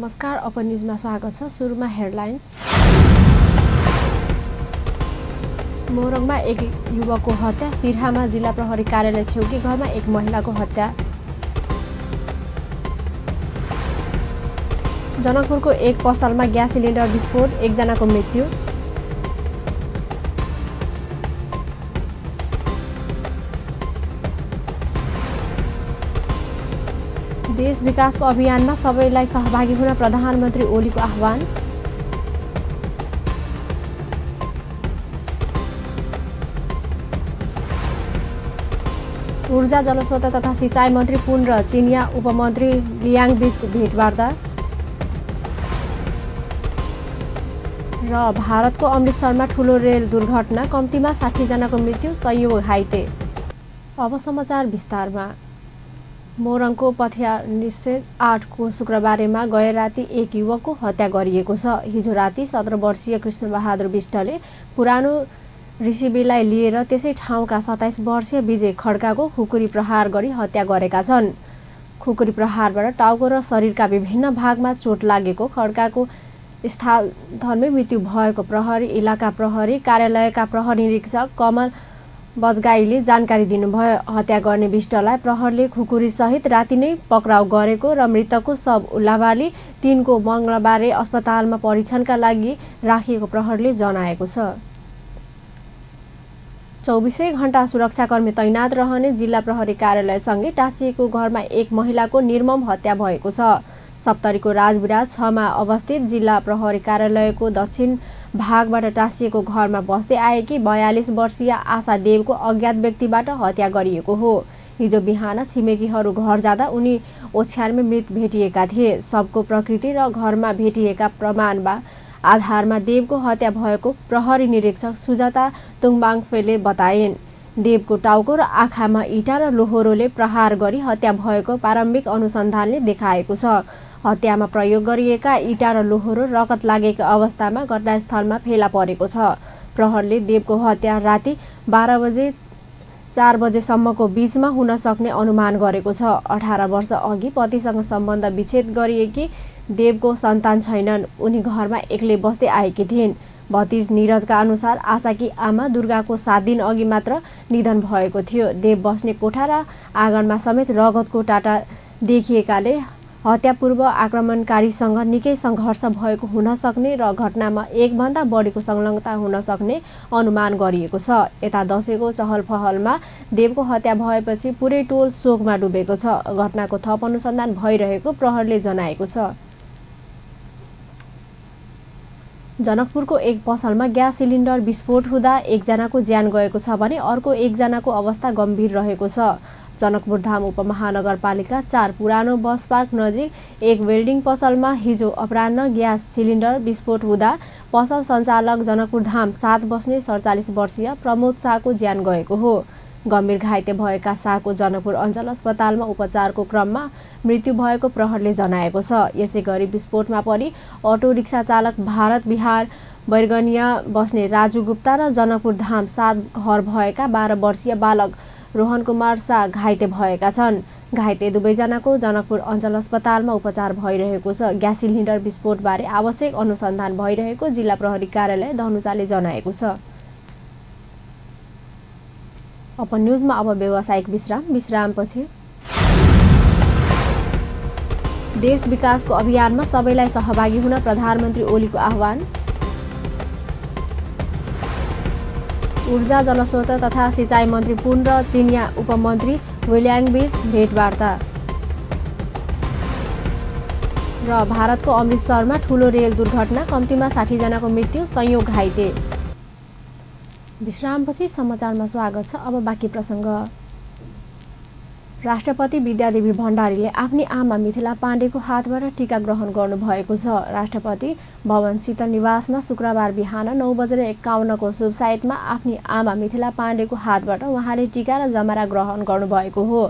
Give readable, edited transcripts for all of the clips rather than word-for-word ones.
नमस्कार, अपन न्यूजमा स्वागत छ। सुरुमा हेडलाइन्स। मोरङमा एक युवकको हत्या, सिरहामा जिल्ला प्रहरी कार्यालय छेउकी घरमा एक महिलाको हत्या। जनकपुरको एक पसलमा ग्यास सिलिन्डर विस्फोट, एकजनाको मृत्यु। देश विकासको अभियानमा सबैलाई सहभागी हुन प्रधानमन्त्री ओलीको आह्वान। ऊर्जा जलस्रोत तथा सिँचाइ मन्त्री पुन र चिनिया उपमन्त्री लियाङ बीचको भेटवार्ता। र भारतको अमृतसरमा ठूलो रेल दुर्घटना, कम्तीमा 60 जनाको मृत्यु, सयौं घाइते। अब समाचार विस्तारमा। मोरङको पथिया निषेध 8 को शुक्रबारेमा गए राति एक युवकको हत्या गरिएको छ। हिजो राति 17 वर्षीय कृष्णबहादुर विष्टले पुरानो ऋषिबीलाई लिएर त्यसै ठाउँका 27 वर्षीय विजय खड्काको खुकुरी प्रहार गरी हत्या गरेका छन्। खुकुरी प्रहारबाट टाउको र शरीरका विभिन्न भागमा चोट लागेको, खड्काको स्थलमै मृत्यु भएको प्रहरी इलाका प्रहरी कार्यालयका प्रहरी निरीक्षक कमल बजगाईले जानकारी दिनुभयो। हत्या गर्ने विष्टलाई प्रहरले खुकुरीसहित राति नै पक्राउ गरेको र मृतकको शव उल्लाबारी 3 को मङ्गलबारे अस्पतालमा परीक्षणका लागि राखिएको प्रहरले जनाएको छ। 24 घण्टा सुरक्षाकर्मी तैनात रहने जिल्ला प्रहरी कार्यालयसँगै टाँसिएको घरमा एक महिलाको निर्मम हत्या भएको छ। सप्तरीको राजविराज 6 मा अवस्थित जिल्ला प्रहरी कार्यालयको दक्षिण भागबाट टाँसिएको घरमा बस्दै आएकी 42 वर्षीय आशा देवको अज्ञात व्यक्तिबाट हत्या गरिएको हो। हिजो बिहान छिमेकीहरू घर जाँदा उनी ओछ्यानमै मृत भेटिएका थिए। शवको प्रकृति र घरमा भेटिएका प्रमाणमा आधारमा देवको हत्या भएको प्रहरी निरीक्षक सुजाता तुङबाङफेले बताइन्। देवको टाउको र आँखामा इँटा र लोहोरोले प्रहार गरी हत्या भएको प्रारम्भिक अनुसन्धानले देखाएको छ। हत्यामा प्रयोग गरिएका इँटा र लोहोरो रगत लागेको अवस्थामा घटनास्थलमा फेला परेको छ। प्रहरले देवको हत्या राति 12 बजे 4 बजेसम्मको बीचमा हुन सक्ने अनुमान गरेको छ। 18 वर्ष अघि पतिसँग सम्बन्ध विच्छेद गरिएकी देवको सन्तान छैनन्। उनी घरमा एक्लै बस्दै आएकी थिइन्। भतिज निरजका अनुसार आशाकी आमा दुर्गाको 7 दिन अघि मात्र निधन भएको थियो। देव बस्ने कोठा र आँगनमा समेत रगतको टाटा देखिएकाले हत्यापूर्व आक्रमणकारीसँग निकै सङ्घर्ष भएको हुन सक्ने र घटनामा एकभन्दा बढीको संलग्नता हुन सक्ने अनुमान गरिएको छ। यता दशैंको चहलपहलमा देवको हत्या भएपछि पुरै टोल शोकमा डुबेको छ। घटनाको थप अनुसन्धान भइरहेको प्रहरले जनाएको छ। जनकपुरको एक पसलमा ग्यास सिलिन्डर विस्फोट हुँदा एकजनाको ज्यान गएको छ भने अर्को एकजनाको अवस्था गम्भीर रहेको छ। जनकपुरधाम उपमहानगरपालिका 4 पुरानो बस पार्क नजिक एक वेल्डिङ पसलमा हिजो अपराह्न ग्यास सिलिन्डर विस्फोट हुँदा पसल सञ्चालक जनकपुरधाम 7 बस्ने 47 वर्षीय प्रमोद शाहको ज्यान गएको हो। गम्भीर घाइते भएका शाहको जनकपुर अञ्चल अस्पतालमा उपचारको क्रममा मृत्यु भएको प्रहरले जनाएको छ। यसैगरी विस्फोटमा परि अटो रिक्सा चालक भारत विहार बैरगनिया बस्ने राजु गुप्ता र जनकपुर धाम 7 घर भएका 12 वर्षीय बालक रोहन कुमार शाह घाइते भएका छन्। घाइते दुवैजनाको जनकपुर अञ्चल अस्पतालमा उपचार भइरहेको छ। ग्यास सिलिन्डर विस्फोटबारे आवश्यक अनुसन्धान भइरहेको जिल्ला प्रहरी कार्यालय धनुषाले जनाएको छ। अपन न्यूजमा अब व्यावसायिक विश्रामपछि। देश विकासको अभियानमा सबैलाई सहभागी हुन प्रधानमन्त्री ओलीको आह्वान। ऊर्जा जलस्रोत तथा सिँचाइ मन्त्री पुन र चिनिया उपमन्त्री लियाङ बीच भेटवार्ता। र भारतको अमृतसरमा ठूलो रेल दुर्घटना, कम्तीमा 60 जनाको मृत्यु, सयौं घाइते। विश्रामपछि समाचारमा स्वागत छ। अब बाँकी प्रसङ्ग। राष्ट्रपति विद्यादेवी भण्डारीले आफ्नी आमा मिथिला पाण्डेको हातबाट टीका ग्रहण गर्नुभएको छ। राष्ट्रपति भवन शीतल निवासमा शुक्रबार बिहान 9:51 को शुभ साइतमा आफ्नी आमा मिथिला पाण्डेको हातबाट उहाँले टीका र जमरा ग्रहण गर्नुभएको हो।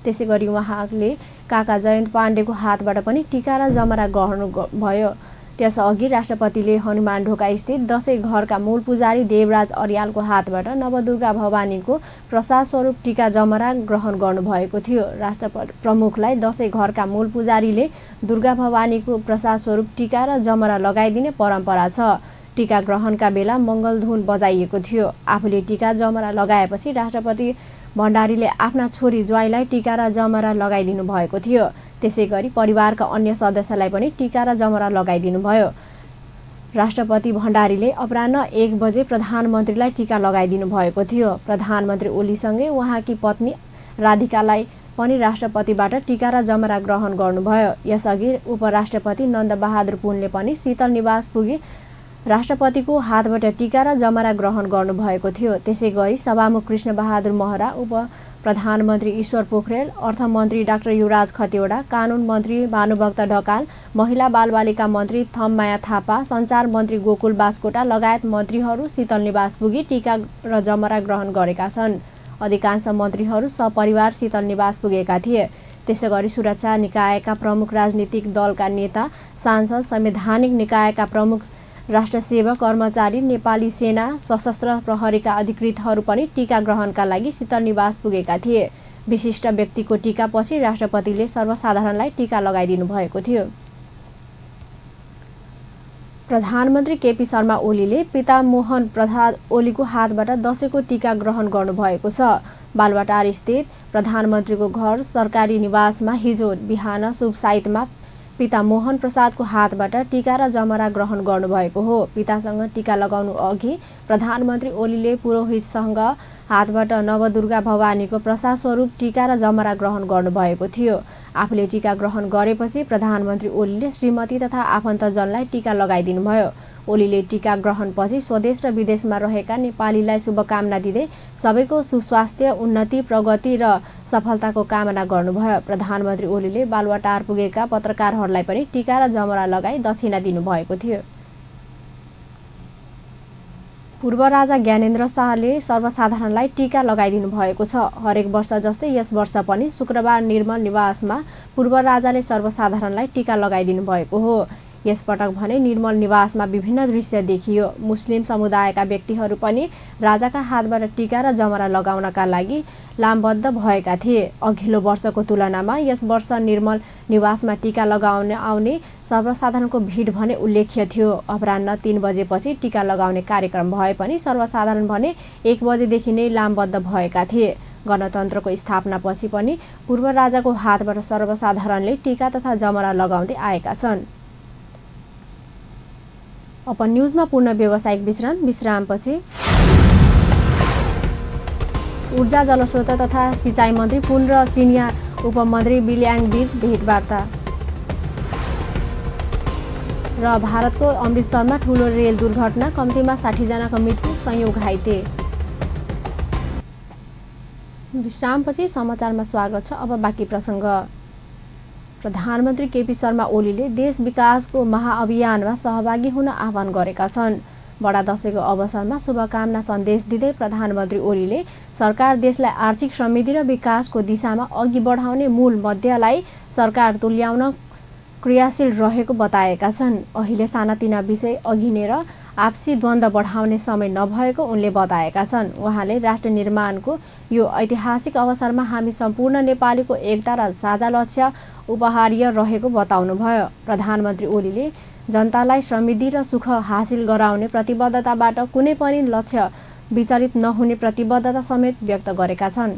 त्यसैगरी उहाँले काका जयन्त पाण्डेको हातबाट पनि टीका र जमरा ग्रहण भयो। त्यसअघि राष्ट्रपतिले हनुमान ढोका स्थित दशैं घरका मूल पुजारी देवराज अर्यालको हातबाट नवदुर्गा भवानीको प्रसाद स्वरूप टीका जमरा ग्रहण गर्नुभएको थियो। राष्ट्र प्रमुखलाई दशैं घरका मूल पुजारीले दुर्गा भवानीको प्रसाद स्वरूप टीका र जमरा लगाइदिने परम्परा छ। टीका ग्रहणका बेला मङ्गलधुन बजाइएको थियो। आफूले टीका जमरा लगाएपछि राष्ट्रपति भण्डारीले आफ्ना छोरी ज्वाइँलाई टीका र जमरा लगाइदिनु भएको थियो। त्यसैगरी परिवारका अन्य सदस्यलाई पनि टीका र जमरा लगाइदिनु भयो। राष्ट्रपति भण्डारीले अपराह्न 1 बजे प्रधानमन्त्रीलाई टीका लगाइदिनु भएको थियो। प्रधानमन्त्री ओलीसँगै उहाँकी पत्नी राधिकालाई पनि राष्ट्रपतिबाट टीका र जमरा ग्रहण गर्नुभयो। यसअघि उपराष्ट्रपति नन्दबहादुर पुनले पनि शीतल निवास पुगी राष्ट्रपतिको हातबाट टीका र जमरा ग्रहण गर्नुभएको थियो। त्यसैगरी सभामुख कृष्णबहादुर महरा, उप प्रधानमन्त्री ईश्वर पोखरेल, अर्थमन्त्री डाक्टर युवराज खतिवडा, कानुन मन्त्री भानुभक्त ढकाल, महिला बालबालिका मन्त्री थममाया थापा, सञ्चार मन्त्री गोकुल बास्कोटा लगायत मन्त्रीहरू शीतल निवास पुगी टीका र जमरा ग्रहण गरेका छन्। अधिकांश मन्त्रीहरू सपरिवार शीतल निवास पुगेका थिए। त्यसैगरी सुरक्षा निकायका प्रमुख, राजनीतिक दलका नेता, सांसद, संवैधानिक निकायका प्रमुख, राष्ट्रसेवक, कर्मचारी, नेपाली सेना, सशस्त्र प्रहरीका अधिकृतहरू पनि टीका ग्रहणका लागि शीतल निवास पुगेका थिए। विशिष्ट व्यक्तिको टीकापछि राष्ट्रपतिले सर्वसाधारणलाई टीका लगाइदिनु भएको थियो। प्रधानमन्त्री केपी शर्मा ओलीले पिता मोहन प्रसाद ओलीको हातबाट दशैंको टीका ग्रहण गर्नुभएको छ। बालुवाटार स्थित प्रधानमन्त्रीको घर सरकारी निवासमा हिजो बिहान शुभ साइतमा पिता मोहन प्रसादको हातबाट टीका र जमरा ग्रहण गर्नुभएको हो। पितासँग टीका लगाउनु अघि प्रधानमन्त्री ओलीले पुरोहितसँग हातबाट नवदुर्गा भवानीको प्रसाद स्वरूप टीका र जमरा ग्रहण गर्नुभएको थियो। आफूले टीका ग्रहण गरेपछि प्रधानमन्त्री ओलीले श्रीमती तथा आफन्तजनलाई टीका लगाइदिनुभयो। ओलीले टीका ग्रहणपछि स्वदेश र विदेशमा रहेका नेपालीलाई शुभकामना दिँदै सबैको सुस्वास्थ्य, उन्नति, प्रगति र सफलताको कामना गर्नुभयो। प्रधानमन्त्री ओलीले बालुवाटार पुगेका पत्रकारहरूलाई पनि टीका र जमरा लगाई दक्षिणा दिनुभएको थियो। पूर्व राजा ज्ञानेन्द्र शाहले सर्वसाधारणलाई टीका लगाइदिनु भएको छ। हरेक वर्ष जस्तै यस वर्ष पनि शुक्रबार निर्मल निवासमा पूर्व राजाले सर्वसाधारणलाई टीका लगाइदिनु भएको हो। यसपटक भने निर्मल निवासमा विभिन्न दृश्य देखियो। मुस्लिम समुदायका व्यक्तिहरू पनि राजाका हातबाट टीका र जमरा लगाउनका लागि लामबद्ध भएका थिए। अघिल्लो वर्षको तुलनामा यस वर्ष निर्मल निवासमा टीका लगाउन आउने सर्वसाधारणको भिड भने उल्लेख्य थियो। अपराह्न 3 बजेपछि टीका लगाउने कार्यक्रम भए पनि सर्वसाधारण भने 1 बजेदेखि नै लामबद्ध भएका थिए। गणतन्त्रको स्थापनापछि पनि पूर्व राजाको हातबाट सर्वसाधारणले टीका तथा जमरा लगाउँदै आएका छन्। अपन न्यूजमा पूर्ण व्यावसायिक विश्रामपछि ऊर्जा, जलस्रोत तथा सिँचाइ मन्त्री पुन र चिनिया उपमन्त्री बिल्याङ बीच भेटवार्ता र भारतको अमृतसरमा ठूलो रेल दुर्घटना, कम्तीमा 60 जनाको मृत्यु, संयोग घाइते। विश्रामपछि समाचारमा स्वागत छ। अब बाँकी प्रसङ्ग। प्रधानमन्त्री केपी शर्मा ओलीले देश विकासको महाअभियानमा सहभागी हुन आह्वान गरेका छन्। बडा दशैंको अवसरमा शुभकामना सन्देश दिँदै प्रधानमन्त्री ओलीले सरकार देशलाई आर्थिक समृद्धि र विकासको दिशामा अघि बढाउने मूल मध्यलाई सरकार तुल्याउन क्रियाशील रहेको बताएका छन्। अहिले सानातिना विषय अघिनेर आपसी द्वन्द्व बढाउने समय नभएको उनले बताएका छन्। उहाँले राष्ट्र निर्माणको यो ऐतिहासिक अवसरमा हामी सम्पूर्ण नेपालीको एकता र साझा लक्ष्य उपहार्य रहेको बताउनुभयो। प्रधानमन्त्री ओलीले जनतालाई समृद्धि र सुख हासिल गराउने प्रतिबद्धताबाट कुनै पनि लक्ष्य विचलित नहुने प्रतिबद्धता समेत व्यक्त गरेका छन्।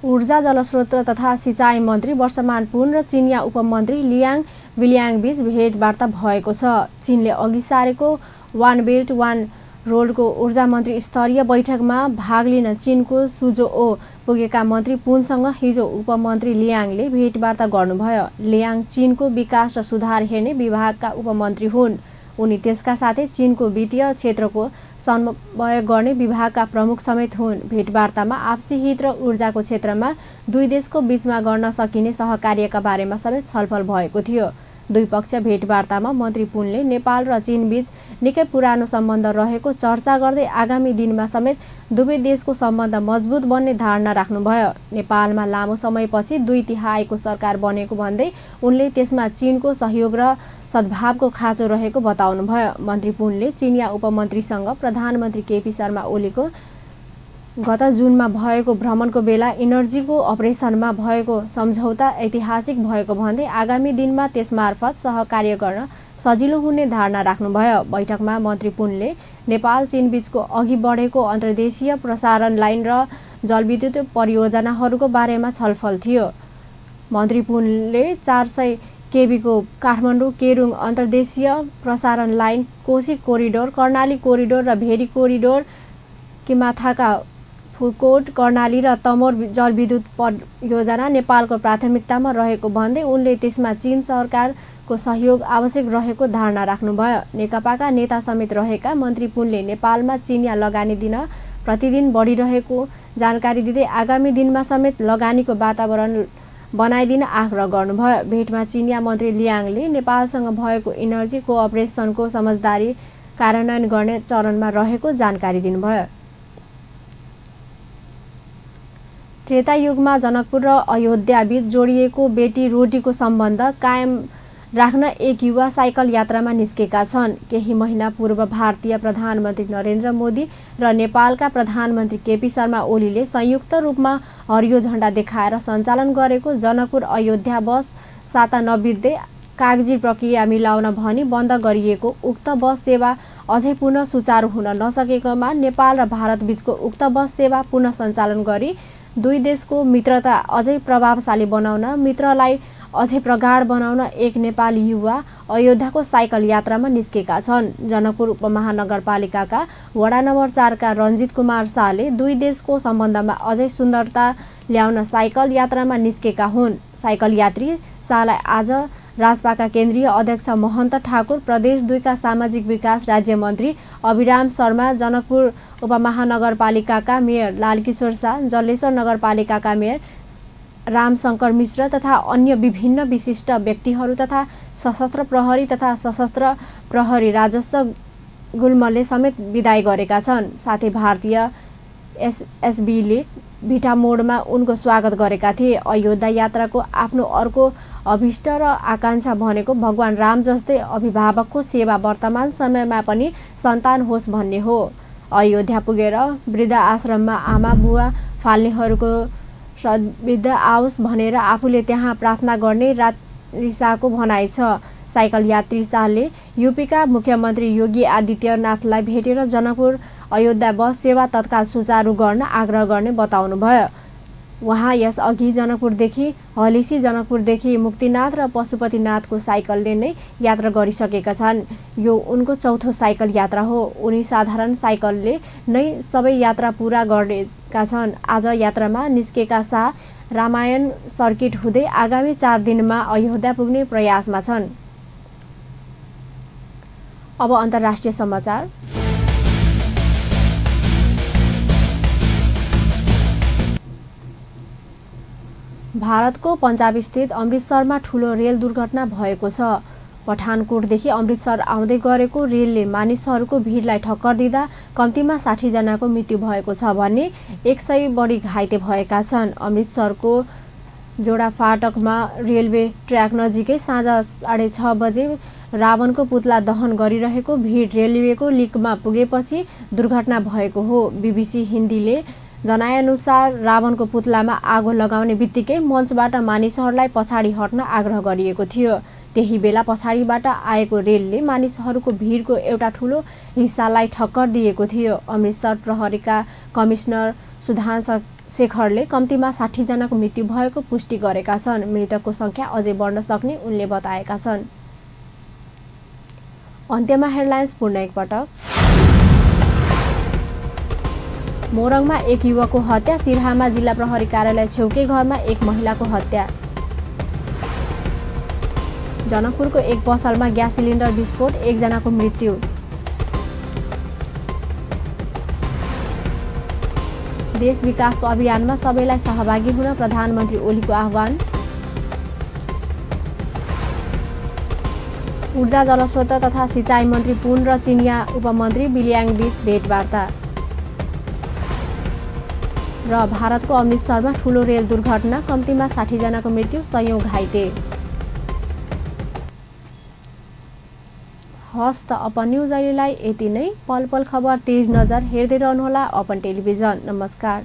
ऊर्जा, जलस्रोत तथा सिँचाइ मन्त्री वर्षमान पुन र चिनिया उपमन्त्री लियाङ बिल्याङ बीच भेटवार्ता भएको छ। चीनले अघि सारेको वान बेल्ट वान रोडको ऊर्जा मन्त्री स्तरीय बैठकमा भाग लिन चीनको सुजोओ पुगेका मन्त्री पुनसँग हिजो उपमन्त्री लियाङले भेटवार्ता गर्नुभयो। लियाङ चीनको विकास र सुधार हेर्ने विभागका उपमन्त्री हुन्। उनी त्यसका साथै चीनको वित्तीय क्षेत्रको समन्वय गर्ने विभागका प्रमुख समेत हुन्। भेटवार्तामा आपसी हित र ऊर्जाको क्षेत्रमा दुई देशको बीचमा गर्न सकिने सहकार्यका बारेमा समेत छलफल भएको थियो। द्विपक्षीय भेटवार्तामा मन्त्री पुनले नेपाल र चीनबीच निकै पुरानो सम्बन्ध रहेको चर्चा गर्दै आगामी दिनमा समेत दुवै देशको सम्बन्ध मजबुत बन्ने धारणा राख्नुभयो। नेपालमा लामो समयपछि 2 तिहाईको सरकार बनेको भन्दै उनले त्यसमा चीनको सहयोग र सद्भावको खाँचो रहेको बताउनुभयो। मन्त्री पुनले चीनिया उपमन्त्रीसँग प्रधानमन्त्री केपी शर्मा ओलीको गत जुनमा भएको भ्रमणको बेला इनर्जीको अपरेसनमा भएको सम्झौता ऐतिहासिक भएको भन्दै आगामी दिनमा त्यसमार्फत सहकार्य गर्न सजिलो हुने धारणा राख्नुभयो। बैठकमा मन्त्री पुनले नेपाल चीनबीचको अघि बढेको अन्तर्देशीय प्रसारण लाइन र जलविद्युत परियोजनाहरूको बारेमा छलफल थियो। मन्त्री पुनले 400 केबीको काठमाडौँ केरुङ अन्तर्देशीय प्रसारण line, Koshi corridor, Karnali corridor र भेरी कोरिडोर, किमाथाका फुकोट, कर्णाली र तमोर जलविद्युत परियोजना नेपालको प्राथमिकतामा रहेको भन्दै उनले त्यसमा चीन सरकारको सहयोग आवश्यक रहेको धारणा राख्नुभयो। नेकपाका नेता समेत रहेका मन्त्री पुनले नेपालमा चिनिया लगानी दिन प्रतिदिन बढिरहेको जानकारी दिँदै आगामी दिनमा समेत लगानीको वातावरण बनाइदिन आग्रह गर्नुभयो। भेटमा चिनिया मन्त्री लियाङले नेपालसँग भएको इनर्जी कोअपरेसनको समझदारी कार्यान्वयन गर्ने चरणमा रहेको जानकारी दिनुभयो। त्रेता युगमा जनकपुर र अयोध्याबीच जोडिएको बेटी रोटीको सम्बन्ध कायम राख्न एक युवा साइकल यात्रामा निस्केका छन्। केही महिना पूर्व भारतीय प्रधानमन्त्री नरेन्द्र मोदी र नेपालका प्रधानमन्त्री केपी शर्मा ओलीले संयुक्त रूपमा हरियो झण्डा देखाएर सञ्चालन गरेको जनकपुर अयोध्या बस साता नबित्दै कागजी प्रक्रिया मिलाउन भनी बन्द गरिएको उक्त बस सेवा अझै पुनः सुचारू हुन नसकेकोमा नेपाल र भारतबीचको उक्त बस सेवा पुनः सञ्चालन गरी दुई देशको मित्रता अझै प्रभावशाली बनाउन, मित्रलाई अझै प्रगाढ बनाउन एक नेपाली युवा अयोध्याको साइकल यात्रामा निस्केका छन्। जनकपुर उपमहानगरपालिकाका वडा नम्बर 4 का रञ्जित कुमार शाहले दुई देशको सम्बन्धमा अझै सुन्दरता ल्याउन साइकल यात्रामा निस्केका हुन्। साइकल यात्री शाहलाई आज राजपाका केन्द्रीय अध्यक्ष महन्त ठाकुर, प्रदेश 2 का सामाजिक विकास राज्य मन्त्री अभिराम शर्मा, जनकपुर उपमहानगरपालिकाका मेयर लालकिशोर शाह, जलेश्वर नगरपालिकाका मेयर रामशंकर मिश्र तथा अन्य विभिन्न विशिष्ट व्यक्तिहरू तथा सशस्त्र प्रहरी तथा सशस्त्र प्रहरी राजस्व गुल्मले समेत विदाई गरेका छन्। साथै भारतीय एसएसबीले भिटामोडमा उनको स्वागत गरेका थिए। अयोध्या यात्राको आफ्नो अर्को अभिष्ट र आकांक्षा भनेको भगवान राम जस्तै अभिभावकको सेवा वर्तमान समयमा पनि सन्तान होस् भन्ने हो। अयोध्या पुगेर वृद्ध आश्रममा आमा बुवा फाल्नेहरूको सद्वृद्ध आओस् भनेर आफूले त्यहाँ प्रार्थना गर्ने रिसाको भनाइ छ। साइकल यात्री शाहले यूपीका मुख्यमन्त्री योगी आदित्यनाथलाई भेटेर जनकपुर अयोध्या बस सेवा तत्काल सुचारू गर्न आग्रह गर्ने बताउनुभयो। उहाँ यसअघि जनकपुरदेखि हलिसी, जनकपुरदेखि मुक्तिनाथ र पशुपतिनाथको साइकलले नै यात्रा गरिसकेका छन्। यो उनको चौथो साइकल यात्रा हो। उनी साधारण साइकलले नै सबै यात्रा पूरा गरेका छन्। आज यात्रामा निस्केका शाह रामायण सर्किट हुँदै आगामी 4 दिनमा अयोध्या पुग्ने प्रयासमा छन्। अब अन्तर्राष्ट्रिय समाचार। भारतको पन्जाब स्थित अमृतसरमा ठूलो रेल दुर्घटना भएको छ। पठानकोटदेखि अमृतसर आउँदै गरेको रेलले मानिसहरूको भिडलाई ठक्कर दिँदा कम्तीमा 60 जनाको मृत्यु भएको छ भने 100 बढी घाइते भएका छन्। अमृतसरको जोडा फाटकमा रेलवे ट्र्याक नजिकै साँझ 6:30 बजे रावणको पुतला दहन गरिरहेको भिड रेलवेको लिकमा पुगेपछि दुर्घटना भएको हो। बीबीसी हिन्दीले जनाएअनुसार रावणको पुतलामा आगो लगाउने बित्तिकै मञ्चबाट मानिसहरूलाई पछाडि हट्न आग्रह गरिएको थियो। त्यही बेला पछाडिबाट आएको रेलले मानिसहरूको भिडको एउटा ठूलो हिस्सालाई ठक्कर दिएको थियो। अमृतसर प्रहरीका कमिश्नर सुधांशु शेखरले कम्तीमा 60 जनाको मृत्यु भएको पुष्टि गरेका छन्। मृतकको संख्या अझै बढ्न सक्ने उनले बताएका छन्। अन्त्यमा हेडलाइन्स पुनः एकपटक। मोरङमा एक युवकको हत्या, सिरहामा जिल्ला प्रहरी कार्यालय छेउकै घरमा एक महिलाको हत्या। जनकपुरको एक पसलमा ग्यास सिलिन्डर विस्फोट, 1 जनाको मृत्यु। देश विकासको अभियानमा सबैलाई सहभागी हुन प्रधानमन्त्री ओलीको आह्वान। ऊर्जा जलस्रोत तथा सिँचाइ मन्त्री पुन र चिनिया उपमन्त्री बिलियाङ बीच भेटवार्ता। र भारतको अमृतसरमा ठूलो रेल दुर्घटना, कम्तीमा 60 जनाको मृत्यु, सयौं घाइते। हस् त अपन न्युज अहिलेलाई यति नै। पल पल खबर तेज नजर हेर्दै रहनुहोला अपन टेलिभिजन। नमस्कार।